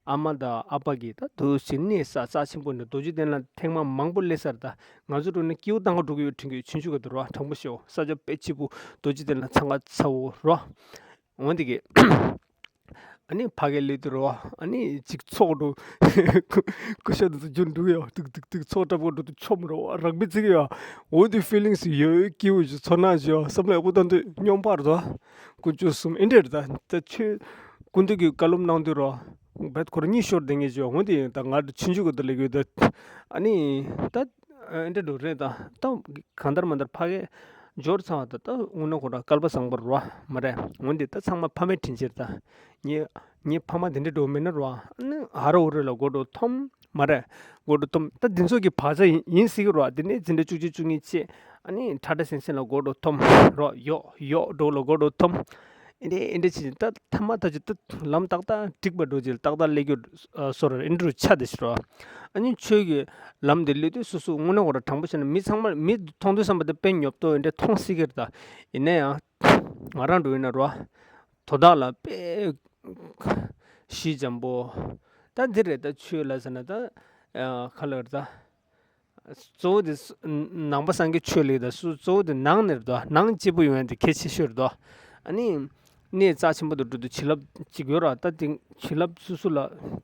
ཨ་མ་དང་ཨ་ཕ་གིས་ད་དུ་ཟིན་ནས་ས་རྩ་ཆེན་པོ་ནས་རྡོ་རྗེ་གདན་ལ་ཐེངས་མ་མང་པོ་སླེབས་ཚར། ད་ང་ཚོ་འགྲོ་ན་སྐྱིད་པོ་བཏང་ག་འགྲོ་གི་ཡོད་དྲན་གི་ཡོད། ཆུང་ཆུང་ག་དུ་ར་དྲང་པོ་བཤད། ས་ཆ་དཔེ་སྐྱིད་པོ་རྡོ་རྗེ་གདན་ལ་འཚང་ཁ་ཚ་བོ་ར། འོན་ཏེ་གི། ཨ་ནི་ཕ་གི་ལས་དུ་ར་བ། ཨ་ནི་ཅིག་ཚོགས་འགྲོ། ཀུ་ཤ་འདི་ཚོ་རྒྱུན་འགྲོ་ཡ། ཏིག་ཏིག་ཏིག་ཚོགས་འདྲ་པོ་འགྲོ་དུ་ཆོམ་ར་བ། རག་པའི་ཚིག་ཡ། འོ་དེ་ཕི་ལིང་སི་ཡོད་སྐྱིད་པོ་ཞིག་ཚོར་སྣང་ཞིག་ཡ། བསམ་བློ་ཡག་པོ་བཏང་དུས་སྙོམས་པར་དུ། དཀོན་མཆོག་གསུམ་ཨེ་འདྲས་རེད་ད། ད་ཆོས་སྐུ་མདུན་གྱི་བཀའ་སློབ་གནང་དུས་ར་བ། བད་ཁོ་ར་གཉིད་ཤོར་བསྡད་མཁན་ཞིག་ཡ། འོ་དེ་ཡིན་ད་ང་ཆུང་ཆུང་གི་དུ་ལས་ཡོད་ད། ཨ་ནི་ད། ཨ་འདྲ་འགྲོ་རེད་ད། ད་གང་ལྟར་མ་ལྟར་ཕ་གི་འབྱོར་ཚར་བ་ད། ད་དངོས་གནས་ཁོ་རང་སྐལ་པ་བཟང་པོ་རེད་བ་མ་རེད། འོན་ཏེ་ད་ཚང་མ་ཕ་མའི་དྲིན་ཆེ་རེད་ད། ངའི་ངའི་ཕ་མ་དེ་འདྲ་འགྲོ་མེད་ན་རེད་བ། ཨ་ནི་ཧ་ར་ཧུ་ར་ལ་མགོ་འགྲོ་འཐོམ་མ་རེད། མགོ་འགྲོ་འཐོམ། ད་འདི་ཚོ་གི་བག་ཆགས་ཡིན་ཡིན་སྲིད་ཀྱི་རེད་བ། དེ་ནས་འཛིན་གྲྭ་བཅུ་གཅིག་བཅུ་གཉིས་བྱས། ཨ་ནི་ཁྲ་ཁྲ་སིང་སིང་ལ་མགོ་འགྲོ་འཐོམ་རོ། ཡོག་ཡོག་འགྲོ་ལ་མགོ་འགྲོ་འཐོམ། ཨིན་དེ་ཨིན་དེ་ཅི་ད་ཐ་མ་ད་ཅི་ད་ལམ་ཏག་ཏག་འགྲིག་པ་འགྲོ་ཅི་ཏག་ཏག་ལེགས་རྒྱུ་སོ་ར་ཨིན་འགྲོ་ཆ་དེ་ཤི་རོ། ཨ་ནི་ཆོས་ཀྱི་ལམ་དེ་ལུས་དུས་སུ་སུ་དངོས་གནས་ཁོ་ར་དྲང་པོ་བྱས་ན་མི་ཚང་མ་མི་མཐོང་དུས་བསམ་པ་དེ་དཔེ་ཉོབ་ཏོ་ཨིན་དེ་མཐོང་སྲིད་ཀྱི་རེད། ད་ཡིན་ན་ཡང་ང་རང་འགྲོ་ཡིན་ན་རོ། དོ་བདག་ལ་དཔེ་ཞི་འཇམ་པོ། ད་འདི་རེད། ད་ཆོས་ལ་ཟེར་ན་ད་ཁ་ལ་རེད་ད། གཙོ་བོ་དེ་སུ་ནང་པ་སངས་རྒྱས་ཆོས་ལེགས་ད་སུ་གཙོ་བོ་དེ་ནང་ནས་རེད་དོ། ནང་སྐྱིད་པོ་ཡོང་ཡ་དེ་གལ་ཆེ་ཤོས་རེད་དོ། ཨ་ནི་གནས་རྩ་ཆེན་པོ་དུ་འགྲོ་དུས་བྱིན་རླབས་གཅིག་ཡོད་ར། ད་དེ་བྱིན་རླབས་སུ་སུ་ལ་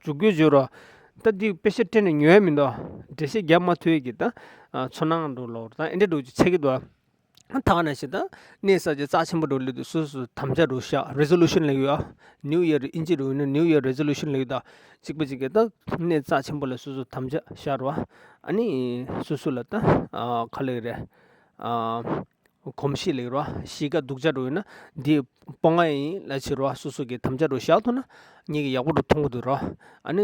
འཇུག་རྒྱུ་ཡོད་ར། ད་དེ་དཔེ་ཆ་སྤྲད་ནས་ཉོ་ཡ་མི་འདུག་འགྲེལ་བཤད་རྒྱབ་མ་ཐུབ་ཡ་གི་ད་ཚོར་སྣང་འགྲོ་ལོ་ད་ཨེ་འདྲ་འགྲོ་རྒྱུ་ཆགས་ཀྱི་འདུག་ད་ག་ནང་བཞིན་ད་གནས་ས་ཆ་རྩ་ཆེན་པོ་འགྲོ་ལུས་དུས་སོ་སོ་དམ་བཅའ་འགྲོ་ཤག་རེ་ཟོ་ལུ་ཤན་ལབ་ཡོད་ཨ། ནིའུ་ཡར་ཨིན་ཇི་རུ་ཡིན་ན་ནིའུ་ཡར་རེ་ཟོ་ལུ་ཤན་ལབ་ཡོད། ད་གཅིག་པ་གཅིག་གི་ད་གནས་རྩ་ཆེན་པོ་ལ་སོ་སོ་དམ་བཅའ་ཤར་བ། ཨ་ནི་སོ་སོ་ལ་ད་ཨ་ག་ལབ་རེད། ཨ་གོམས་གཤིས་ལབ་རོ། གཤིས་ཀ་སྡུག་ཅག་འགྲོ་ཡོད་ན་འདི་སྤོང་ང་ཡིན་ལ་བྱེད་རོ། སོ་སོ་གི་དམ་བཅའ་རུ་བཞག་ཐུབ་ན་ངེད་ཀྱི་ཡག་པོ་རུ་མཐོང་གི་འདུག་རོ། ཨ་ནི་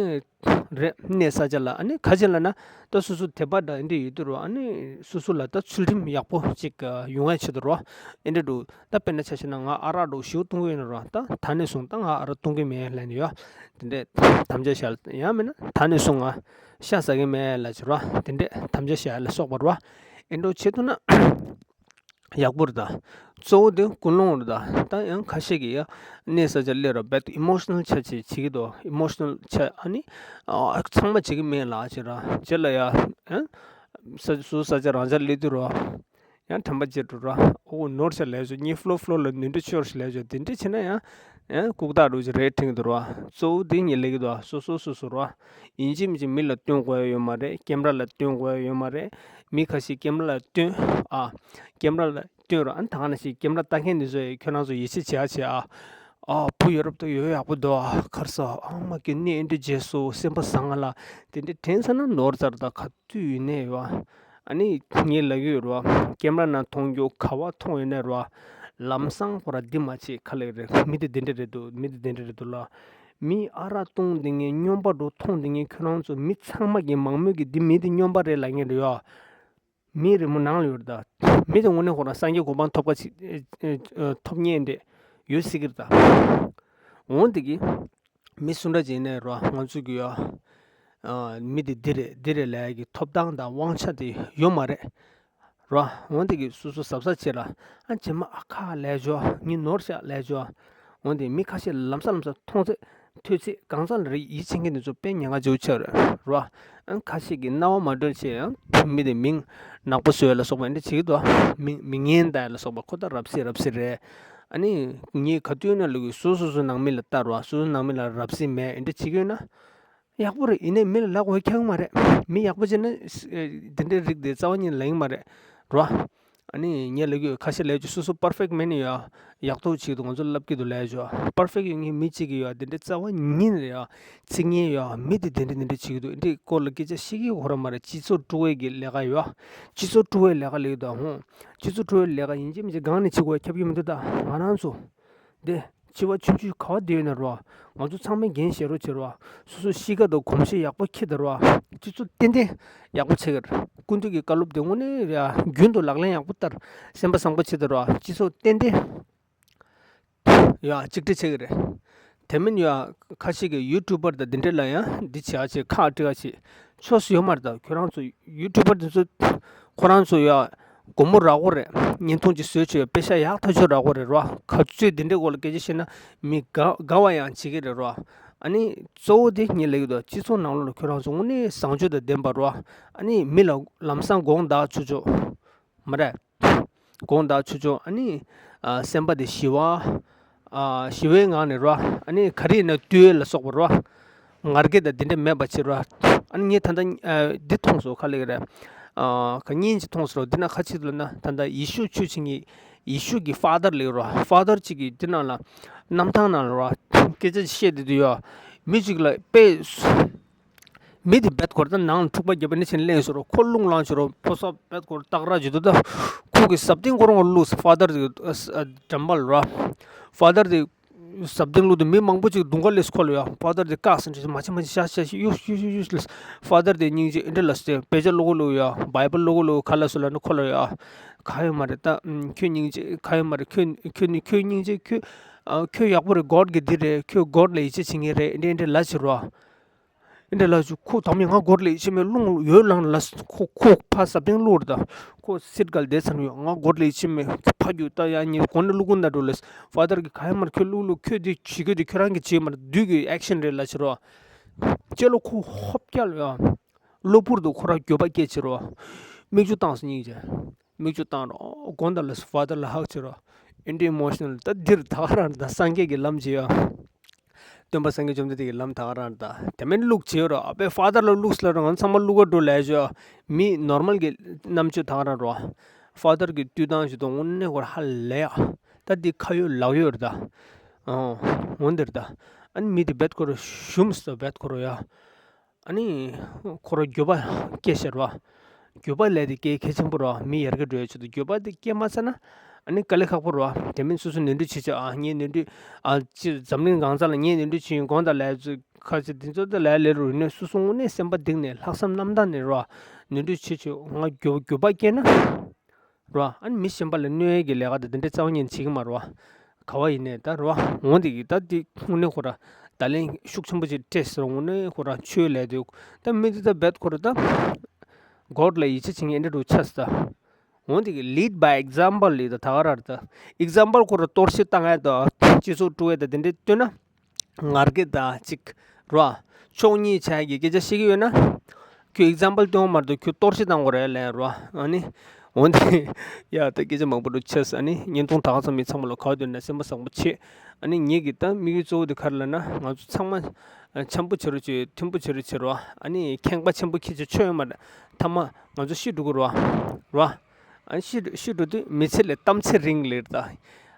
རེད། གནས་ས་ཆ་ལ་ཨ་ནི་ག་ཅི་ལབ་ན་ད་སོ་སོ་དད་པ་འདྲ་འདི་ཡོད་དུ་རོ། ཨ་ནི་སོ་སོ་ལ་ད་ཚུལ་ཁྲིམས་ཡག་པོ་ཅིག་ཡོང་ཡ་ཆེད་དུ་རོ། ཨེ་འདྲ་འདུག་ད་དཔེར་ན་ཆ་བཞག་ན་ང་ཨ་རག་འདྲ་ཞུ་གཏོང་གི་ཡོད་ན་རོ། ད་ད་ནས་བཟུང་ད་ང་ཨ་རག་གཏོང་གི་མེད་ལབ་ནས་ཡོད། དེ་འདྲས་དམ་བཅའ་བཞག་ཡང་མིན་ན་ད་ནས་བཟུང་ང་ཤ་ཟ་གི་མེད་ལབ་ཅིག་རོ། དེ་འདྲས་དམ་བཅའ་བཞག་ལ་སོགས་པ་རོ། ཨེ་འདྲ་བྱེད་ཐུབ་ན་ཡག་པོ་རེད་ད། གཙོ་བོ་དེ་ཀུན་སློང་རེད་ད། ད་ཡང་ཁ་ཤས་ཀྱིས་ཡ་གནས་ས་ཆ་སླེབས་ར་བད་ཨི་མོ་ཤི་ནལ་ཆ་བྱེད་བྱེད་ཀྱི་འདུག་ཨི་མོ་ཤི་ནལ་ཆ་ཨ་ནི་ཨ་ཚང་མ་བྱེད་ཀྱི་མེད་ལ་ཅེ་ར་ཅེ་ལ་ཡ་ཨ་ས་སུ་ས་ཆ་རང་ཆ་སླེབས་དུས་རོ། ཡང་དྲན་པ་བརྗེད་འགྲོ་ར། ཨོ་ནོར་ཆ་ལས་བྱོས་གཉིས་ཕློ་ཕློ་ལ་ནུས་འདྲི་ཆོར་ཞིག་ལས་བྱོས་དེ་འདྲི་བྱེད་ན་ཡང་ཡང་ལྐུགས་རྟགས་འགྲོ་ཅིག་རེད་དྲན་གྱི་འདུག་ར། གཙོ་བོ་དེ་ངས་ལས་ཀྱི་འདུག་སོ་སོ་སོ་སོ་ར། ཡིན་གཅིག་མིན་གཅིག་མི་ལ་སྟོན་དགོས་ཡ་ཡོད་མ་རེད། ཀེམ་ར་ལ་སྟོན་དགོས་ཡ་ཡོད་མ་རེད། མི་ཁ་ཤས་ཀེམ་ར་ལ་སྟོན་ཨ། ཀེམ་ར་ལ་སྟོན་ར། ཨ་ནི་ད་ག་ནང་བཞིན་ཀེམ་ར་ལྟ་མཁན་འདི་ཚོ་ཡིས་ཁྱོད་རང་ཚོ་ཡིད་ཆེས་བྱེད་ཡ་བྱེད་ཨ། ཨ་བུ་ཡ་རབས་ཏོ་ཡོད་ཡག་པོ་འདུག་ཨ། ཁར་ས་ཨ་མ་ཀི་གནས་འདི་རྗེས་སུ་སེམས་པ་བཟང་ང་ལ་དེ་འདྲའི་དྲན་ས་ན་ནོར་ཚར་ད་ག་དུས་ཡིན་ནའི་ཡོད་ཨ། ཨ་ནི་ངས་ལབ་ཀྱི་ཡོད་རེད་བ། ཀེམ་ར་ནང་མཐོང་རྒྱུ་ག་བ་མཐོང་ཡོད་ནའི་རེད་བ། ལམ་སང་ཁོ་ར་འདི་མ་བྱེད་ག་ལེ་རེད། མི་དེ་དེ་འདྲ་རེད་འདུག་མི་དེ་དེ་འདྲ་རེད་འདུག་ལ། མི་ཨ་རག་བཏུང་དེ་ངས་སྨྱོན་པ་འགྲོ་མཐོང་དེ་ངས་ཁྱོད་རང་ཚོ་མི་ཚང་མ་གི་མང་མོས་ཀྱི་འདི་མི་དེ་སྨྱོན་པ་རེད་ལབ་ངེས་རེད་ཡ། མི་རེ་མོ་ནང་ལ་ཡོད་རེད་ད། མི་དེ་དངོས་གནས་ཁོ་རང་སངས་རྒྱས་གོ་འཕང་ཐོབ་ཀ་ཅིག་ཐོབ་ཉེན་འདྲ་ཡོད་སྲིད་ཀྱི་རེད་ད། འོང་དེ་གི་མི་སུ་འདྲ་ཅིག་ཡིན་ནའི་རོ། ང་ཚོ་གི་ཡ། ཨ། མི་དེ་འདི་རེད་འདི་རེད་ལབ་ཡ་གི་ཐོབ་ཐང་དང་དབང་ཆ་དེ་ཡོད་མ་རེད། རོ། འོན་ཏེ་གི་སོ་སོ་གཟབ་གཟབ་བྱེད་ར། ཨ་རྗེས་མ་ཨ་ཁ་ལས་འཇོག་ངས་ནོར་ཤག་ལས་འཇོག་འོན་ཏེ་མི་ཁ་ཤས་ལམ་སང་ལམ་སང་མཐོང་ཚེ་ཐོས་ཚེ་གང་ཟག་ལ་རེ་ཡིད་ཆེས་མཁན་དེ་ཚོ་དཔེ་ཉེན་ཁ་ཆེ་བོ་ཆགས་རེད་རོ། ཨ་ཁ་ཤས་ཀྱིས་རྣ་བ་མ་གྲོལ་བྱས་ཡང་མི་དེ་མིང་ནག་པོ་བཟོས་ལ་སོགས་པ་འདི་བྱེད་ཀྱི་འདུག་མི་མི་ངན་ད་ལ་སོགས་པ་ཁོ་ད་རབ་སྲིད་རབ་སྲིད་རེད། ཨ་ནི་ངས་ག་དུས་ན་ལུག་གི་སོ་སོ་སོ་ནང་མི་ལ་ལྟ་རོ། སོ་སོ་ནང་མི་ལ་རབ་སྲིད་མེད་འདི་བྱེད་ཀྱི་ཡོད་ན། ཡག་པོ་རེད། ཡིན་ནའི་མི་ལ་ལབ་དགོས་ཁྱག་མ་རེད། མི་ཡག་པོ་བྱས་ན་ཨེ་འདི་འདྲའི་རིགས་དེ་རྩ་བ་ཉིད་ལེན་མ་རེད་རོ། ཨ་ནི་ངས་ལབ་ཀྱི་ཡོད། ཁ་ཤས་ལབ་ཀྱི་སོ་སོ་པར་ཕེག་མེད་ནི་ཡ། ཡག་ཐོག་ཅིག་ཏུ་ང་ཚོ་ལབ་ཀྱི་འདུག་ལབ་ཀྱི་ཡོད། པར་ཕེག་ཡོད་མཁན་མི་གཅིག་གི་ཡོད་འདི་འདྲའི་རྩ་བ་ཉིད་རེད་ཡ། ཚིག་ངན་ཡ་མི་དེ་འདི་འདྲ་འདི་འདྲ་བྱེད་ཀྱི་འདུག་འདི་སྐོར་ལ་སྐད་ཆ་བཤད་ཀྱི་ཡོད་ར་མ་རེད། སྤྱི་ཚོགས་དཀྲུག་པའི་གི་ལས་ཀ་ཡོད། སྤྱི་ཚོགས་དཀྲུག་པའི་ལས་ཀ་ལབ་ཀྱི་འདུག་ཧོ། སྤྱི་ཚོགས་དཀྲུག་པའི་ལས་ཀ་ཡིན་གཅིག་མིན་གཅིག་སྒང་ནས་བྱེད་དགོས་ཁྱབ་ཀྱི་མི་འདུག་ད་ང་རང་ཚོ། འདི་འཆི་བ་ཆུང་ཆུང་ག་བ་བསྡད་ཡོད་ན་རོ། ང་ཚོ་ཚང་མས་འགན་བཞེས་རོགས་བྱེད་རོ། སོ་སོའི་གཤིས་ཀ་དང་གོམས་གཤིས་ཡག་པོ་འཁྱེར་དང་རོ། སྤྱི་ཚོགས་ཏན་ཏན་ཡག་པོ་བྱེད་ཀྱི་རེད། སྐུ་མདུན་གྱི་བཀའ་སློབ་དེ་དངོས་གནས་རེད་ཨ། རྒྱུན་དུ་ལག་ལེན་ཡག་པོ་བསྟར། སེམས་པ་བཟང་པོ་བྱེད་དང་རོ། སྤྱི་ཚོགས་ཏན་ཏན་ཡ་གཅིག་སྒྲིལ་བྱེད་ཀྱི་རེད། དེ་མིན་ཡ་ཁ་ཤས་ཀྱི་ཡུ་ཊུབ་པར་དང་འདི་འདྲ་ལ་ཡང་འདི་བྱེད་ཨ་བྱེད་ཁག་དཀྲི་ཨ་བྱེད་ཆོག་སུ་ཡོད་མ་རེད། ད་ཁྱོད་རང་ཚོ་ཡུ་ཊུབ་པར་དེ་ཚོ་ཁོ་རང་ཚོ་ཡ། སྒོར་མོ་རག་གོ་རེད། བརྙན་ཐུང་ཅིག་བཟོས་བྱས་པེ་ཤ་ཡག་ཐག་ཆོད་རག་གོ་རེད་རོ། ག་ཚོད་འདི་འདྲའི་སྐོར་ལ་སྐད་ཆ་བཤད་ན་མི་དགའ་དགའ་བ་ཡང་བྱེད་ཀྱི་རེད་རོ། ཨ་ནི་གཙོ་བོ་དེ་ངས་ལབ་ཀྱི་འདུག་སྤྱི་ཚོགས་ནང་ལོགས་ལ་ཁྱོད་རང་ཚོ་དངོས་གནས་བཟང་སྤྱོད་དང་ལྡན་པ་རོ། ཨ་ནི་མི་ལ་ལམ་སང་དགོངས་དག་ཆོག་ཆོག་མ་རེད། དགོངས་དག་ཆོག་ཆོག་ཨ་ནི་ཨ་སེམས་པ་དེ་ཞི་བ། ཨ་ཞི་བའི་ངང་ནས་རོ། ཨ་ནི་ག་རེ་ཡིན་ན་བསྟོད་ལ་སོགས་པ་རོ། ང་རྒྱལ་དང་འདི་འདྲ་མེད་པ་བྱེད་རོགས། ཨ་ནི་ངས་ད་ལྟ་ཨ་འདི་མཐོང་སོང་། ག་ལེ་ག་རེ། ཨ་ག་བརྙན་ཅིག་མཐོང་སོང་། འདི་ན་ག་ཅིག་ལབ་ན་ད་ལྟ་ཡེ་ཤུ་ཆོས་བྱེད་མཁན་ཡེ་ཤུ་གི་ཕ་དར་ལབ་རོགས། ཕ་དར་ཅིག་གིས་འདི་ནང་ལ་གནམ་ཐང་ནང་ལ་རོགས་སྐད་ཆ་ཅིག་བཤད་བསྡད་དུས་ཡོ། མི་ཅིག་ལ་དཔེ་མི་དེ་བེད་ཁོར་ད་ནང་ལ་འཁྲུག་པ་བརྒྱབ་པ་ནི་ཆེན་གླེང་སོང་རོགས། ཁོ་རླུང་ལངས་སོང་རོགས། ཕོ་སོ་བེད་ཁོར་སྟག་ར་བརྗོད་དུས་ད་ཁོ་གི་ཟབ་ཏིང་ཁོ་རང་ལུགས་ཕ་དར་དེ་འགྲམ་པ་ལ་རོགས། ཕ་དར་དེ། ཟབ་ཏིང་ལུགས་དེ་མི་མང་པོ་ཅིག་གདུང་ཁ་ལས་ཁོ་ལ་ཡ། ཕ་དར་དེ་བཀག་ཟིན་ཅིག་མ་བྱེད་མ་བྱེད་ཤ་ཤ་ཤ་གཡུག་གཡུག་གཡུག་གཡུག་ལས། ཕ་དར་དེ་སྙིང་རྗེ་ཨེ་འདྲ་ལ་སྟེ་དཔེ་ཆ་ཀློག་གོ་ལོ་ཡ། བྷའི་བལ་ཀློག་གོ་ལོ་ག་ལ་སུ་ལ་ནི་ཁོ་ལ་ཡ། ག་ཡོད་མ་རེད་ད། ཨམ། ཁྱོད་སྙིང་རྗེ་ག་ཡོད་མ་རེད། ཁྱོད་ཁྱོད་ནི་ཁྱོད་སྙིང་རྗེ། ཁྱོད་ཨ། ཁྱོད་ཡག་པོ་རེད། གོཌ་གི་འདི་རེད། ཁྱོད་གོཌ་ལ་ཡིད་ཆེས་བྱེད་མཁན་རེད། འདི་འདྲ་ལབ་བྱེད་རོ། འདི་འདྲ་ལབ་བྱེད། ཁོ་དམ་ཡིན། ང་གོཌ་ལ་ཡིད་ཆེས་མེད། རླུང་ཡོད་ལངས་ལ། ཁོ་ཁོ་ཕར་ཟབ་ཐེངས་བླུགས་རེད་ད། ཁོ་སིཊ་ག་ལ་བསྡད་ཚར་ཡོད། ང་གོཌ་ལ་ཡིད་ཆེས་མེད། ཕ་རྒྱུག་ད། ཡ་ཉིན་གོང་ནས་བླུག་གོ་ན་འགྲོ་ལས། ཕ་དར་གི་ག་ཡོད་མ་རེད། ཁྱོད་བླུག་བླུག་ཁྱོད་འདི་བྱེད་དགོས་དེ་ཁྱོད་རང་གི་བྱེད་མ་རེད། བདུད་ཀྱི་ཨེག་ཤན་རེད་ལབ་བྱེད་རོ། ཅེ་ལོ་ཁོ་ཧོབ་རྒྱག་ལ་ཡ། གློ་བུར་དུ་ཁོ་རང་འགྱོད་པ་སྐྱེས་བྱེད་རོ། མིག་ཆུ་བཏང་སོང་སྙིང་རྗེ། མིག་ཆུ་བཏང་རོ། དགོངས་དག་ལ་ཕ་དར་ལ་ཧག་བྱེད་རོ། ཨེ་འདྲ་ཨི་མོ་ཤི་ནལ། ད་འདིར་ད་ག་རང་ད་སངས་རྒྱས་ཀྱི་ལམ་བྱེད་ཡ། སྟོན་པ་སངས་རྒྱས་བཅོམ་ལྡན་འདས་ཀྱི་ལམ་ད་ག་རང་ད། དེ་མིན་བླུག་བྱེད་རོ། ཨ་པའི་ཕ་དར་ལ་བླུག་སླ་རོ། ང་ཚང་མ་བླུག་ག་འགྲོ་ལས་བྱོས། མི་ནོར་མལ་གྱི་རྣམ་དཔྱོད་ད་ག་རང་རོ། ཕ་དར་གྱི་བཏུལ་སྟངས་ཞིག་ཏུ་དངོས་གནས་ཁོ་རང་ཧ་ལས་ཡ། ད་འདི་ཁ་ཡོད་ལག་ཡོད་རེད་ད། ཨོ། འོན་ཏེ་རེད་ད། ཨ་ནི་མི་དེ་བེད་ཁོ་རོ། ཞུམ་སོ་བེད་ཁོ་རོ་ཡ། ཨ་ནི་ཁོ་རང་འགྱོད་པ་སྐྱེས་ཤར་བ། འགྱོད་པ་ལས་དེ་སྐྱེ་གལ་ཆེན་པོ་རོ། མི་ཡར་རྒྱས་འགྲོ་ཡ་ཆེད་དུ་འགྱོད་པ་དེ་སྐྱེ་མ་ཚར་ན། ཨ་ནི་དཀའ་ལས་ཁག་པོ་རོ། དེ་མིན་སོ་སོ་ནོར་འཁྲུལ་བྱེད་ཆོག་ཨ་ངས་ནོར་འཁྲུལ། ཨ་ཅི་འཛམ་གླིང་གང་ས་ལ་ངས་ནོར་འཁྲུལ་བྱེད་ཡིན་དགོངས་དག་ལས་ཚོད་ཁ་ཆེ་དེ་ཚོ་ད་ལས་ལས་རུ་ནས་སོ་སོ་དངོས་གནས་སེམས་པ་གཏིང་ནས་ལྷག་བསམ་རྣམ་དག་ནས་རོ། ནོར་འཁྲུལ་བྱེད་ཆོག་ང་འགྱོད་འགྱོད་པ་སྐྱེས་ན། རོ། ཨ་ནི་མི་གཞན་པ་ལ་གནོད་ཡས་ཀྱི་ལས་ཀ་དེ་འདི་འདྲའི་རྩ་བ་ཉིད་ནས་བྱེད་ཀྱི་མ་རོ། ག་བ་ཡིན་ནས་ད་རོ། འོན་ཏེ་གི་ད་འདི་དངོས་གནས་ཁོ་ར་ད་ལན་ཤུགས་ཆེན་པོ་ཅིག་སྤྲད་ཟེར། དངོས་གནས་ཁོ་ར་ཆོས་ལས་དུས་ད་མི་འདི་ད་བེད་ཁོ་ར་ད་གོཌ་ལ་ཡིད་ཆེས་བྱེད་མཁན་འདྲ་རུ་ཆགས་སོང་ད། འོན་ཏེ་གི་lead by example ལས་ད་ད་ག་ར་ད་ཨེག་ཛམ་པལ་ཁོ་ར་གཏོར་བཤིག་བཏང་ཡས་ད་སྤྱི་ཚོགས་དཀྲུག་ཡས་ད་དེ་འདྲའི་སྟོན་ན། ངར་གེ་ད་ཅིག་རོ། ཕྱོགས་གཉིས་ཆ་གི་སྐད་ཆ་བཤད་ཀྱི་ཡོད་ན། ཁྱོད་ཨེག་ཛམ་པལ་སྟོན་མ་གཏོགས་ཁྱོད་གཏོར་བཤིག་བཏང་དགོས་རེད་ལབ་རོ། ཨ་ནི། འོན་ཏེ། ཡ་ད་སྐད་ཆ་མང་པོ་འདུག་ཆེས། ཨ་ནི་བརྙན་ཐུང་ད་ག་ཙམ་མི་ཚང་མ་ལ་ག་བ་དུས་ན་སེམས་པ་བཟང་པོ་བྱེད། ཨ་ནི་ངེད་ཀྱི་ད་དམིགས་ཡུལ་གཙོ་བོ་དེ་ག་རེ་ལབ་ན། ང་ཚོ་ཚང་མ་འཆམ་པོ་བྱེད་རོགས་བྱེད། མཐུན་པོ་བྱེད་རོགས་བྱེད་རོ། ཨ་ནི་ཁེངས་པ་ཆེན་པོ་ཁྱེད་ཚོ་ཆོ་ཡོད་མ་རེད། མཐའ་མ་ང་ཚོ་ཤི་འགྲོ་གི་རོ། རོ། ཨ་ཤི་ཤི་འགྲོ་དུས་མི་ཚེ་ལས་གཏམ་ཚེ་རིང་ལེར་ད།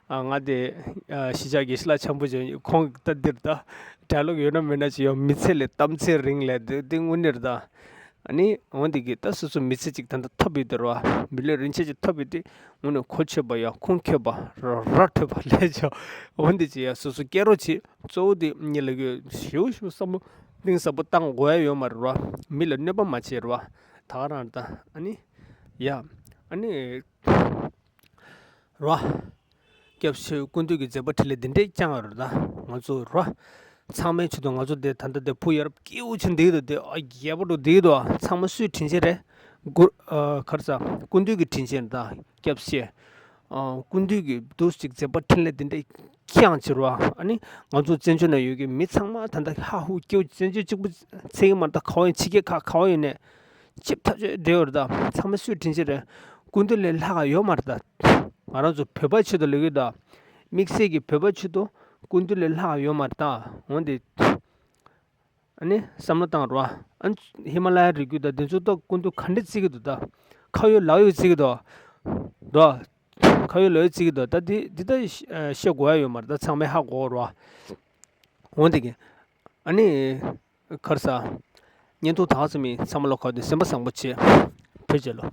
ཨ་ང་དེ་ཨ་གཞིས་ཆགས་དགེ་བཤེས་ལགས་འཆམ་པོ་བྱས། ཁོང་གི་ད་འདིར་ད་ཌའི་ལོག་ཡོད་ན་མེད་ན་ཅི་ཡོད། མི་ཚེ་ལས་གཏམ་ཚེ་རིང་ལེར་དེ་དེ་དངོས་གནས་རེད་ད། ཨ་ནི་འོན་ཏེ་གི་ད་སོ་སོ་མི་ཚེ་གཅིག་ད་ལྟ་ཐོབ་ཡོད་དེ་རོ། མི་ལུས་རིན་ཆེན་ཅིག་ཐོབ་ཡོད་དེ་དངོས་གནས་གོ་ཆོད་པ་ཡ། ཁུངས་འཁྱོལ་བ་ར་ར་འཕྲོད་པ་ལས་ཆོག་འོན་ཏེ་ཅི་ཡ་སོ་སོ་སྐྱེ་རོགས་བྱེད། གཙོ་བོ་དེ་ཉིད་ལ་གི་ཞེའུ་ཞེའུ་བསམ་བློ་གཏིང་ཟབ་པོ་བཏང་དགོས་ཡ་ཡོད་མ་རེད་རོ། མི་ལ་གནོད་པ་མ་བྱེད་རོ། ད་ག་རང་ད། ཨ་ནི། ཡ། ཨ་ནི། རོ། སྐྱབས་ཆེ། སྐུ་མདུན་གྱི་མཛད་པ་འཕྲིན་ལས་འདི་འདྲས་བསྐྱངས་ཡོད་རེད་ད། ང་ཚོ་རོ། ཚང་མའི་ཆེད་དུ་ང་ཚོ་འདི་ད་ལྟ་འདི་བུ་ཡ་རབས་སྐྱིད་པོ་ཅིག་འདུག་ད། འདི་ཨ་རྒྱས་པོ་འདུག་འདུག་ད། ཚང་མ་སུའི་དྲིན་ཆེན་རེད། གུ་ཨ་ག་རེ་ཟ། སྐུ་མདུན་གྱི་དྲིན་ཆེན་རེད་ད། སྐྱབས་ཆེ། ཨ་སྐུ་མདུན་གྱི་འདུག་ཅིག་མཛད་པ་འཕྲིན་ལས་འདི་འདྲས་བསྐྱངས་བྱེད་རོ། ཨ་ནི་ང་ཚོ་བཙན་བྱོལ་ན་ཡོད་ཀྱི་མི་ཚང་མ་ད་ལྟ་ཧ་ཧུ་སྐྱིད་པོ། བཙན་བྱོལ་གཅིག་པུ་ཚད་ཀྱི་མ་རེད་ད། ག་བ་ཡིན། ཕྱི་རྒྱལ་ཁག་ག་བ་ཡིན་ནས། ཅིབ་ཐག་ཆོད་བསྡད་ཡོད་རེད་ད། ཚང་མ་སུའི་དྲིན་ཆེན་རེད། སྐུ་མདུན་ལས་ལྷག་ག་ཡོད་མ་རེད་ད། ང་རང་ཚོ་བོད་པ་ཆེད་དུ་ལས་ཀྱི་ད། དམིགས་བསལ་གྱི་བོད་པ་ཆེད་དུ་སྐུ་མདུན་ལས་ལྷག་ག་ཡོད་མ་རེད་ད། འོན་ཏེ། ཨ་ནི་བསམ་བློ་བཏང་རོགས། ཨ་ནི་ཧི་མ་ལ་ཡ་རི་རྒྱུད་ད་འདི་ཚོ་ད་སྐུ་མདུན་ག་འདྲས་བརྩི་གི་འདུག་ད། ཁ་ཡོད་ལག་ཡོད་བརྩི་གི་འདུག་ད། ཁ་ཡོད་ལག་ཡོད་བརྩི་གི་འདུག་ད། འདི་འདི་ད་བཤད་དགོས་ཡ་ཡོད་མ་རེད་ད། ཚང་མས་ཧ་གོ་རོགས། འོན་ཏེ་གི། ཨ་ནི། ག་རེ་ཟ། བརྙན་ཐུང་ད་ག་ཙམ་མི་ཚང་མ་ལ་ག་བ་དུས་སེམས་པ་བཟང་པོ་བྱེད། བོད་རྒྱལ་ལོ།